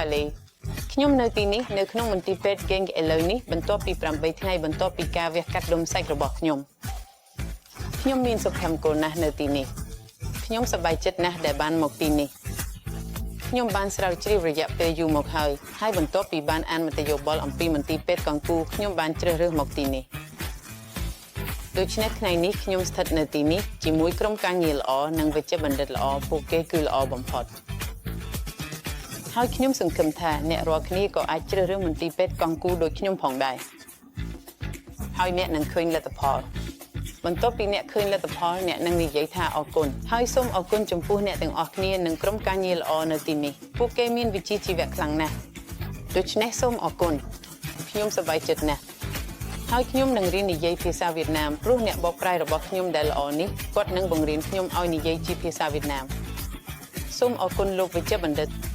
ផាឡេខ្ញុំនៅទីនេះនៅក្នុងមន្ទីរពេទ្យ Geng ឥឡូវនេះបន្ទាប់ពី8ថ្ងៃបន្ទាប់ពីការវះកាត់ដុំសាច់របស់ខ្ញុំខ្ញុំមានសុភមង្គលណាស់នៅទីនេះខ្ញុំសប្បាយចិត្តណាស់ដែលបានមកទីនេះខ្ញុំបានស្រាវជ្រាវរយៈពេលយូរមកហើយហើយបន្ទាប់ពីបានអានមតិយោបល់អំពីមន្ទីរពេទ្យកង្គូខ្ញុំបានជ្រើសរើសមកទីនេះដូច្នេះថ្ងៃនេះខ្ញុំស្ថិតនៅទីនេះជាមួយក្រុមការងារល្អនិងវេជ្ជបណ្ឌិតល្អពួកគេគឺល្អបំផុត ហើយខ្ញុំសង្ឃឹមថាអ្នករាល់គ្នាក៏អាចជ្រើសរើសមន្ទីរពេទ្យកង្គូដូចខ្ញុំផងដែរហើយអ្នកនឹងឃើញលទ្ធផលបន្ទាប់ពីអ្នកឃើញលទ្ធផលអ្នកនឹងនិយាយថាអរគុណហើយសូមអរគុណចំពោះអ្នកទាំងអស់គ្នានិងក្រុមការងារល្អនៅទីនេះពួកគេមានវិជ្ជាជីវៈខ្លាំងណាស់ដូច្នេះសូមអរគុណខ្ញុំសប្បាយចិត្តណាស់ហើយខ្ញុំនឹងរៀននិយាយភាសាវៀតណាមព្រោះអ្នកបកប្រែរបស់ខ្ញុំដែលល្អនេះគាត់នឹងបង្រៀនខ្ញុំឲ្យនិយាយជាភាសាវៀតណាមសូមអរគុណលោកវិជ្ជបណ្ឌិត។